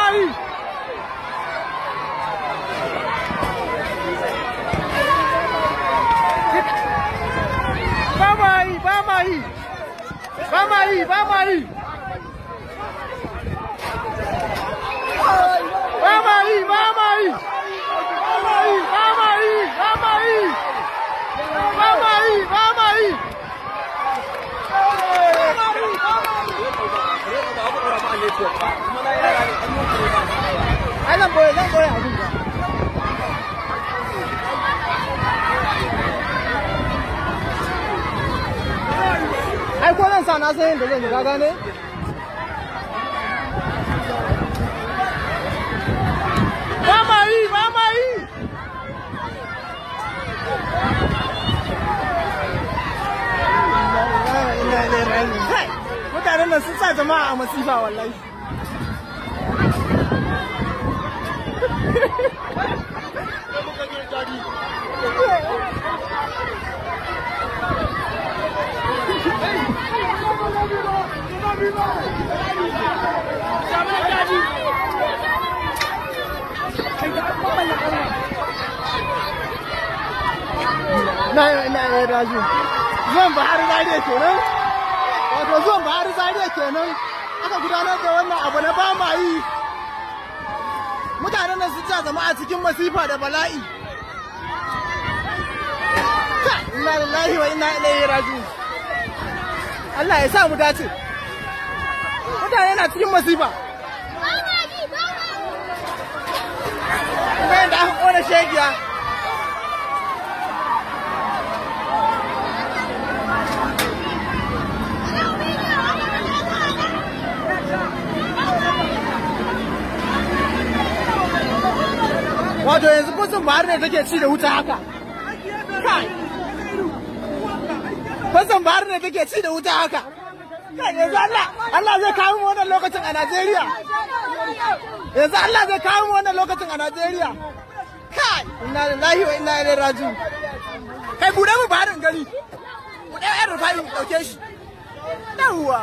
ma yi. Ba ma yi, ba ma yi. Ba ma yi, ba ma yi. Ba ma yi, ba ma yi. Ba ma yi, ba ma yi, ba ma yi. Ba ma yi, ba ma yi. Ai zan boye abin da. Ai ko zan sa na san yadda zan yi, ka gane? Ba ma yi, ba ma yi. Mutanen nan sun sa jama'a a masifa wallahi. Na Raju. Zuwan Buhari Zaria kenan. Wato zuwan Buhari Zaria kenan. Aka gudanar da wannan abu na ba ma yi. Mutanen nan sun sa jama'a cikin masifa da bala'i. Inna lillahi wa inna ilaihi raji'un. Allah ya sa mu dace. Mutane na cikin masifa. Bayan da aka kona shegiya. Wato yanzu kusan Buhari ne take ci da wuta haka. Kai. Kusan Buhari ne take ci da wuta haka. Kai yanzu Allah zai kawo mu wannan lokacin a Najeriya. Yanzu Allah zai kawo mu wannan lokacin a Najeriya. Kai, inna lillahi wa inna ilaihi raji'un. Kai bude mu Buhari in gani. Bude ɗan Rufai in dauke shi. Yawwa.